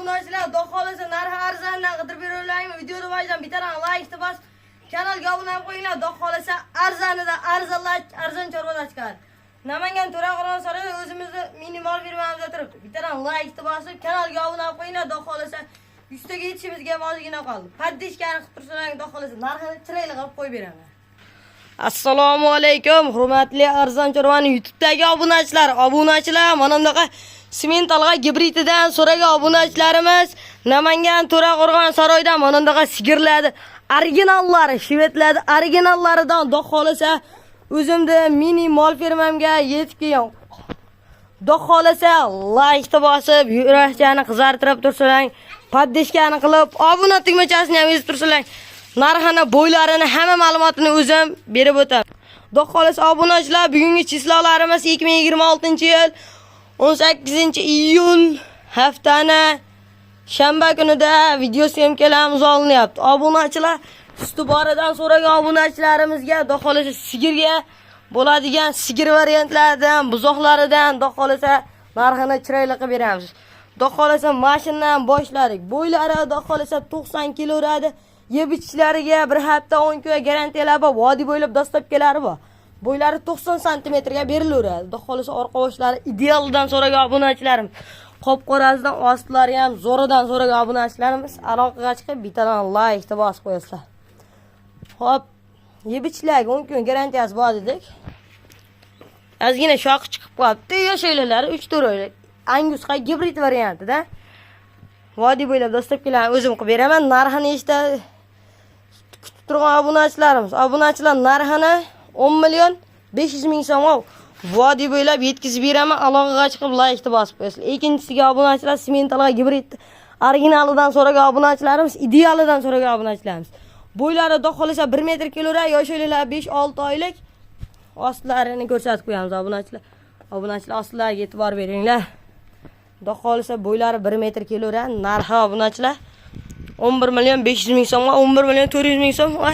Obunachilar, xudo xohlasa, narxi arzondan qidirib beraveraymi? Videoni boshidan bittadan laykni bosib, kanalga obuna bo'lib qo'yinglar. Xudo xohlasa, arzonidan arzonlar, arzon chorvalar chiqadi. Namangan To'raqo'rg'on saroyida o'zimizni minimal firmamizda turibdi. Bittadan laykni bosib, kanalga obuna bo'lib qo'yinglar. Xudo xohlasa, 100 taga yetishimizga ham ozgina qoldi. Поддержка ni qilib tursalar, xudo xohlasa, narxini chiroyli qilib qo'yib beraman. Assalomu alaykum, hurmatli arzon chorvani YouTube'dagi obunachilar. Obunachilar, mana bunaqa simentalga gibrididan so'ragan obunachilarimiz Namangan To'raqo'rg'on saroydan mana bunaqa sigirlarni originallari, shvedlarni originallaridan, xudo xohlasa, o'zimni mini mol fermamga yetib kelgan. Xudo xohlasa, laykni bosib, yurakchani qizartirib tursalang, поддержка ni qilib, obuna tugmachasini ham ezib tursalang, narxini, bo'ylarini, hamma ma'lumotini o'zim berib o'taman. Xudo xohlasa, obunachilar, bugungi число larimiz 2026-yil 18-iyul, haftani shanba kunida video съёмка larimiz olinyapti. Obunachilar, suti boridan so'ragan obunachilarimizga, xudo xohlasa, sigirga bo'ladigan sigir variantlaridan, buzoqlaridan, xudo xohlasa, narxini chiroyli qilib beramiz. Xudo xohlasa, mashinadan boshladik. Bo'ylari, xudo xohlasa, 90 kilo uradi. Yeb ichishlariga bir hafta 10 kun garantiyalar bor. Vodiy bo'ylab доставка lari bor. Bo'ylari 90 santimetrga berilaveradi. Xudo xohlasa, orqa boshlari idealdan so'ragan obunachilarim. Qop-qorasidan, ostlari ham zo'ridan so'ragan obunachilarimiz aloqaga chiqib, bittadan laykni bosib qo'yasizlar. Xo'p, yeb ichishlariga 10 kun garantiyasi bor dedik. Ozgina shoxi chiqib qolibdi. Yoshlar 3-4 oylik. Angusqa gibrid variantida. Vodiy bo'ylab доставка larni o'zim qilib beraman. Narxini eshita kutib turgan obunachilarimiz. Obunachilar, narxini 10 million 500 ming so'mga vodiy bo'ylab yetkazib beraman. Aloqaga chiqib, laykni bosib qo'yasizlar. Ikkinchisiga, obunachilar, simentalga gibrid originalidan so'ragan obunachilarimiz, idealidan so'ragan obunachilarimiz. Bo'ylari, xudo xohlasa, 1 metr kelaveradi. Yoshlar 5-6 oylik. Ostlarini ko'rsatib qo'yamiz, obunachilar. Obunachilar, ostlariga e'tibor beringlar. Xudo xohlasa, bo'ylari 1 metr kelaveradi. Narxi, obunachilar, 11 million 500 ming so'mga, 11 million 400 ming so'mga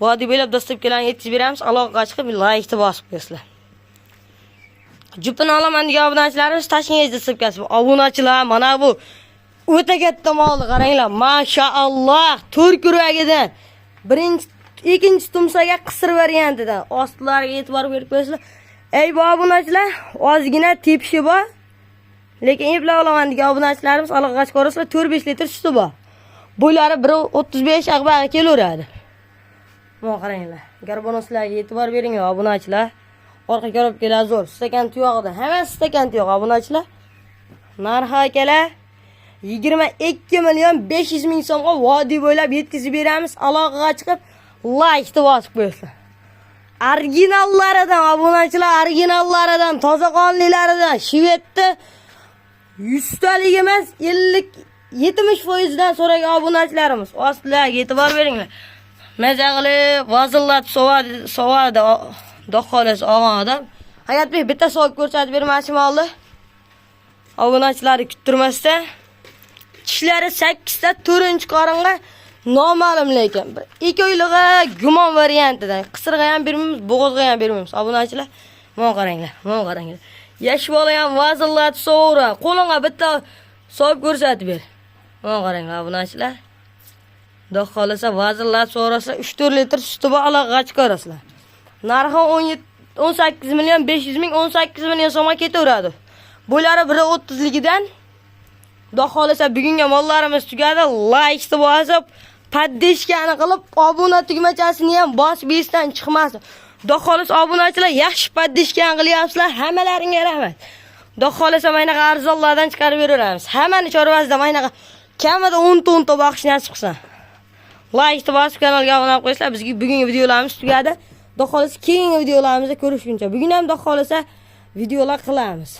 vodiy bo'ylab доставка larni yetkazib beramiz. Aloqaga chiqib, laykni bosib qo'yasizlar. Jupini olaman degan obunachilarimiz, Toshkent доставка si. Obunachilar, mana bu o'ta katta molni qaranglar. Mashaalloh, to'rt kuragidan birinchi, ikkinchi tumsaga qisir variantidan. Ostlariga e'tibor berib qo'yasizlar. Ey, bu, obunachilar, ozgina tepishi bor. Lekin eplab olaman degan obunachilarimiz aloqaga chiqarasizlar. 4-5 litr suti bor. Bo'ylari 1.35 ag'bag'i kelaveradi. Mana qaranglar. Горбонос larga e'tibor beringlar, obunachilar. Orqa коробка lar zo'r. Stakan tuyog'ida. Hammasi stakan tuyoq, obunachilar. Narxi, akalar, 22 million 500 ming so'mga vodiy bo'ylab yetkazib beramiz. Aloqaga chiqib, laykni bosib qo'yasizlar. Originallaridan, obunachilar, originallaridan, toza qonlilaridan, shvedni 100 talik emas, 50 70 foizdan so'ragan obunachilarimiz, ostlarga e'tibor beringlar. Maza qilib vazillatib sovadi, sovadi, xudo xohlasa, olgan odam. Hayotbek, bitta sovib ko'rsatib bermachi molni. Obunachilarni kuttirmasdan. Tishlari 8 ta, 4 qoringa noma'lum lekin. Bir 2 oylig'i gumon variantidan. Qisirg'a ham bermaymiz, bo'g'izg'a ham bermaymiz. Obunachilar, mana qaranglar, mana qaranglar. Yosh bola ham vazillatib sovaveradi. Qo'lingga bitta sovib ko'rsatib ber. Mana qaranglar, obunachilar. Xudo xohlasa, vazillatib so'rasa, 3-4 litr suti bor, aloqaga chiqarasizlar. Narxi 17 18 million 500 ming, 18 million so'mga ketaveradi. Bo'ylari 1.30ligidan. Xudo xohlasa, bugungi mollarimiz tugadi. Laykni bosib, поддержка ni qilib, obuna tugmachasini ham bosib, esdan chiqmasin. Xudo xohlasa, obunachilar, yaxshi поддержка ni qilyapsizlar. Hammalaringga rahmat. Xudo xohlasa, mana bunaqa arzonlardan chiqarib beraveramiz. Hammani chorvasida mana bunaqa kamida 10 ta 10 ta boqish nasib qilsin. Laykni bosib, kanalga obuna bo'lib qo'ysizlar. Bizga bugungi videolarimiz tugadi. Xudo xohlasa, keyingi videolarimizda ko'rishguncha. Bugun ham, xudo xohlasa, videolar qilamiz.